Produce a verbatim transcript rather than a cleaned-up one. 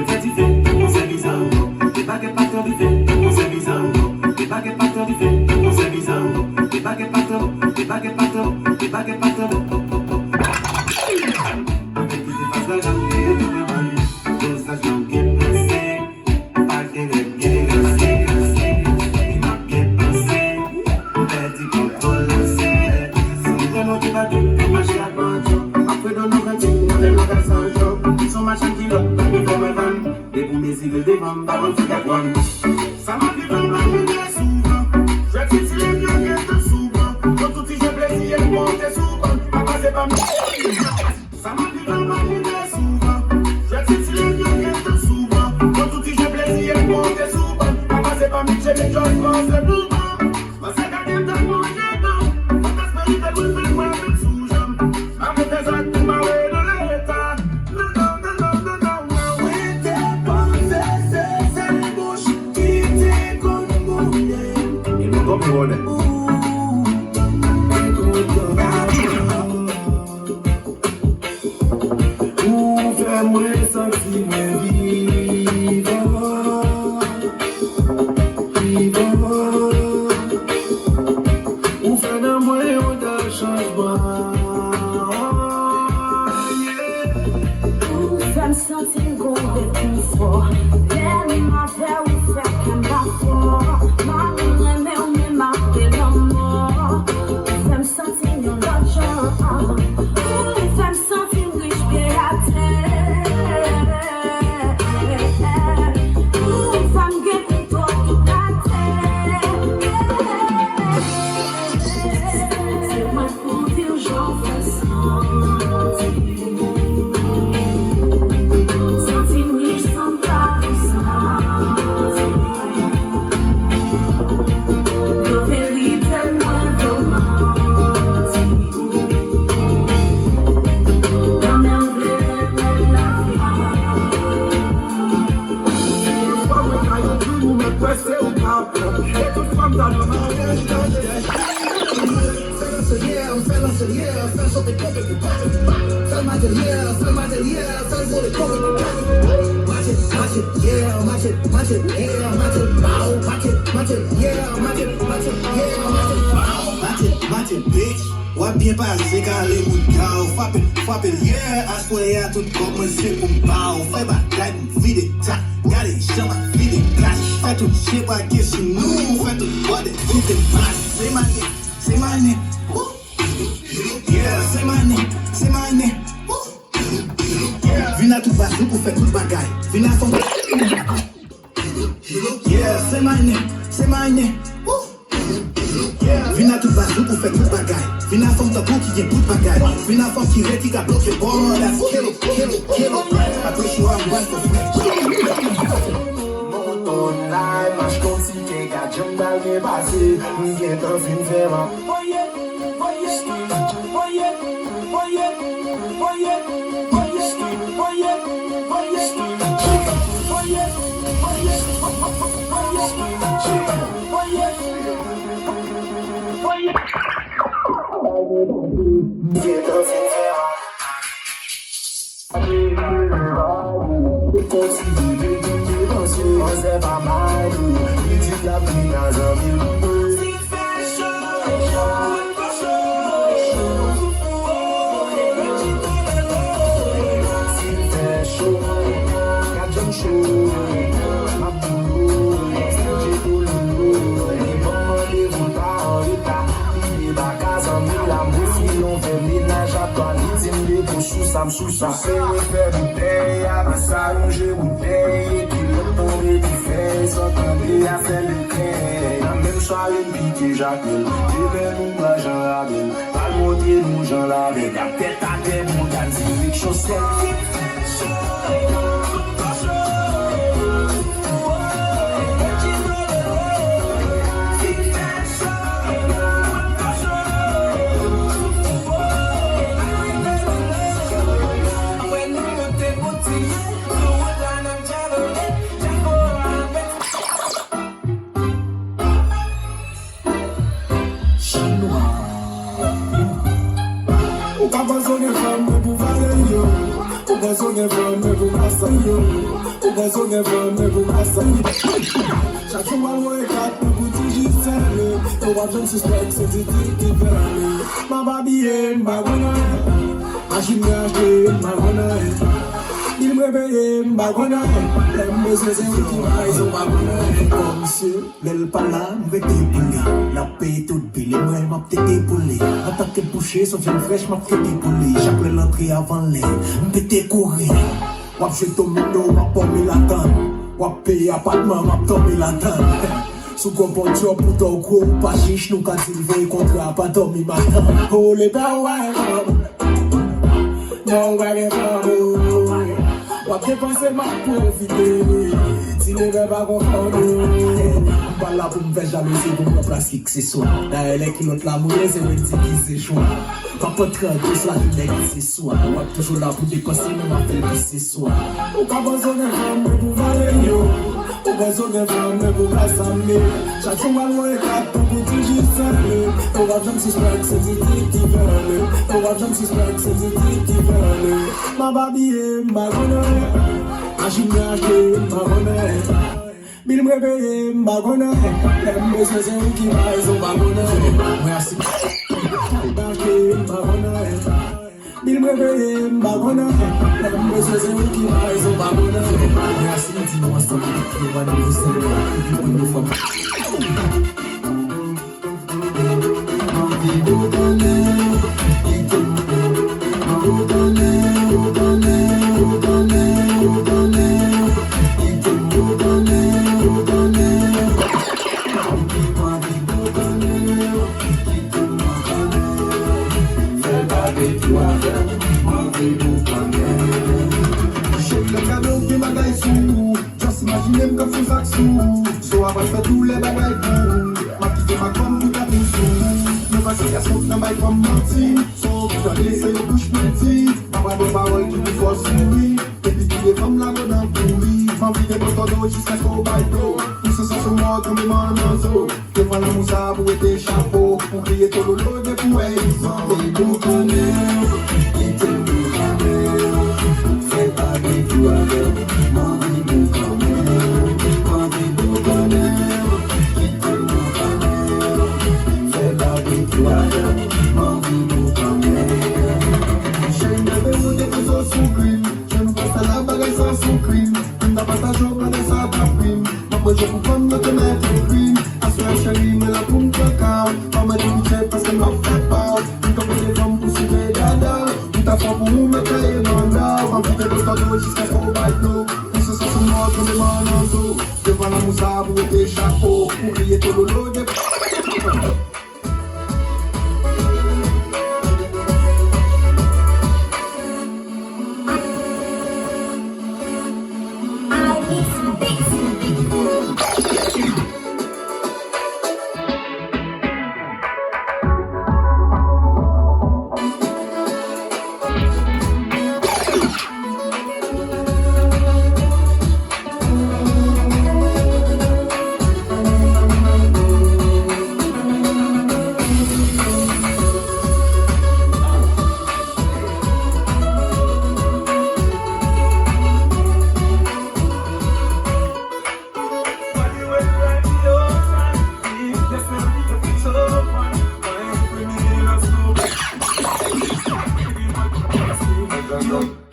Fè dife, on sèvi sa ankò. Debake pa twò dife, on sèvi sa ankò. Debake pa twò dife, on sèvi sa ankò. Debake pa twò, debake pa twò, debake pa twò. Avèk dife fas la, jan m te di devan nou, dozaj lan gen pase. Pa gen règ, gen règ, gen règ, gen pase. Pèdi kontwòl lan se. Si m te monte bato, mache ak bandi. Apre do nou grandi, mande m lakay Sancho. Son machin kilòt, pa gen fè mwen vann. Depi w mezire l devan m, pa ban m ti gagwann. Sa m ap viv la, m ap viv li souvan. Jwèt sitire m yo gentan souvan. Yo tou ti jwe plezi e m monte sou kòn. Pa pase pa m. Sa m ap viv la, m ap viv li souvan. Jwèt sitire m yo gentan souvan. Yo tou ti jwe plezi e m monte sou kòn. Pa pase pa m, Mitchell e George Foster Blueband. Panse gade m tankou yon jeton. Fantèz merite pou l vin mwen vin sou janm. Avèk dèzòd pou mare nan leta. Non, non, non, non, non, non, non. Mwen te panse se sèl bouch ki te konn mouye. E nou tonbe vòlè. Ou, ou, ou, ou fè mwen santi mwen vivan, vivan. Ou fè nan mwen yon dal chanjman. Yeah. Ou fè m santi m gon rekonfò. Lè m avè w, ou fè kè m bat fò. Mari m renmen w, men m ap pè lanmò. Ou fè m santi m yon lòt jan. Ou fè m santi m rich pye atè. Ou fè m gen kontwòl tout latè. Se mwen pou di w jan w fè santi. Santi m rich san m pa pou santi. Nan verite mwen vle w manti. Nan men w vle renmen lavi. Fwa mwen ka yon dri ou mèt kwè se ou k ap pran. E tout fanm ta nan maryaj tande. Fè lanse, yeah, fè lanse, yeah, fè sote konpe pou pale. Fè l mache, yeah, fè l mache, yeah, fè l vole konpe pou pale. Mache, mache, yeah, mache, mache, yeah, mache, pow, mache, mache, yeah, mache, mache, yeah, mache, pow. Mache, mache, bitch, w ap byen pase, kale bout ka w, frape, frape, yeah, aswè a tout kòb mwen se pou m ba w, fè bagay pou m vide tak, gade jan m ap vide kach, fè tout je brake sou nou, fè tout bòdè kite mas, se manye, se manye, woo. Yeah, se manye, se manye, woo. Vin a tout bazouk ou fè tout bagay. Vin a fanm. Yeah, se manye, se manye, woo. Vin a tout bazouk ou fè tout bagay. Vin a fanm tankou ki gen tout bagay. Vin a fanm ki rèd ki ka bloke bòdè. Kelo, kelo, kelo. Apre show a m pral fè fre. Mouton lay, mache konsi ke gad jan m pral byen pase. M gentan fin fè man. Kontinye vin vin depanse, manzè pa mal ou. Li di l ap vin a zanmi l. Si fè cho, cho, cho, cho. Si fè cho, gad jan m cho. M ap pou ou, Serge pou Lolo. Li ban m randevou pa an reta. Li debake zanmi l, m refile yon vè menaj a twa. Li di m depo sou sa, m sou sa. Sere fè boutèy, apre sa lonje boutèy. Kilòt tonbe pou fèy, san tande afè lekèy. Nan menm sware m pike Jakmèl. Demen nou pran jan Rabèl. Pral montre nou jan Rabèl. Gad tèt atè, mouda direksyon sèl. Ou ka panse w gen fanm, men pou vale yo. Ou panse w gen fanm, men pou masann Ou panse w gen fanm, men pou pa sa. Chak jou w al voye kat pou ti Jisten, men w ap janm sispèk se Titi ki fè l. M ap abiye, m pa konn anyen. Machin mwen achte, m pa konn anyen. Bil mwen peye, m pa konn anyen. Lè m bezwen se ou ki bay, se w pa konn anyen. Kòmsi lè l pa la, m rete pou li. L ap peye tout bil, e mwen, m ap tete pou li. Antanke bouche, se yon vyann frèch, m ap tete pou li. Chak lè l antre avan lè, m pete kouri. W ap jwe domino, m ap pòme latann. W ap peye apatman, m ap dòmi latann. Sou gwo bòdyò, poutan w gwo, ou pa chich, nou ka di l voye kontra, pa dòmi matant. Ole bè w pa gen fanm. Non, w pa gen fanm, oh. W ap depanse, m ap pwofite. Ti nevè pa konfòme. M pa la pou m fè jalouzi, pou m pran plas kikseswa. Dayè, lè kilòt la moule, se Wendy ki se chwa. M ap pran trant dous la, tou nèg se swa. W ap toujou la pou depanse, men m ap fè l pi se swa. Ou ka panse w gen fanm, men pou vale yo. Ou panse w gen fanm, men pou ka sa m ye. Chak jou w al voye kat pou ti Jisten, men w ap janm sispèk se Titi ki fè l. W ap janm sispèk se Titi ki fè l. M ap abiye, m pa konn anyen. Machin mwen achte, m pa konn anyen. Bil mwen peye, m pa konn anyen. Lè m bezwen se ou ki bay, se w pa konn anyen. Mwen aksepte, m pa konn anyen. Bil mwen peye, m pa konn anyen. Lè m bezwen se ou ki bay, se w pa konn anyen. Mwen aksepte, nou ansanm, nou ansanm, nou ansanm. Cheri, lè gade w gen bagay sou ou. Just imajine m k ap fè zak sou ou. So a pral fè tou lè bagay pou ou. M ap kite m ak fanm pou ta tou sou ou. Nou pa se gason k nan bay fanm manti. So ou ki tande se yon bouch mwen di. M ap ba w pawòl ki pi fò sou li. Epi kite fanm la go nan kouri. M anvi depoze kò w jiskaske w bay do. Ou se sanson mò tonbe man nan zo. Devan lanmou sa pou wete chapo. Ou kriye tololo depi w wè egzanp. Depi w konnen, kite m pou kanmen. Fè babekyou avè m. M anvi pou kanmen. M anvi pou konnen, kite m pou kanmen. Fè babekyou avè m. M anvi pou kanmen. Cheri, m leve ou depoze w sou krim. Jan nou pase la, bagay sa sou krim. Krim ta pataje w, bagay sa ta prim. M ap manje pou fanm yo te mete krim. Aswè cheri, mwen la pou m kaka w. Pa mande pitié paske m ap fè pa w. M kanpe devan m pou sive dada w. M ta fò pou ou, mete e manda w. M ap kite pou tande w jiskaske w bay dlo. Ou se sanson mò tonbe man nan zo. Devan lanmou sa pou wete chapo. Ou kriye tololo depi Yo.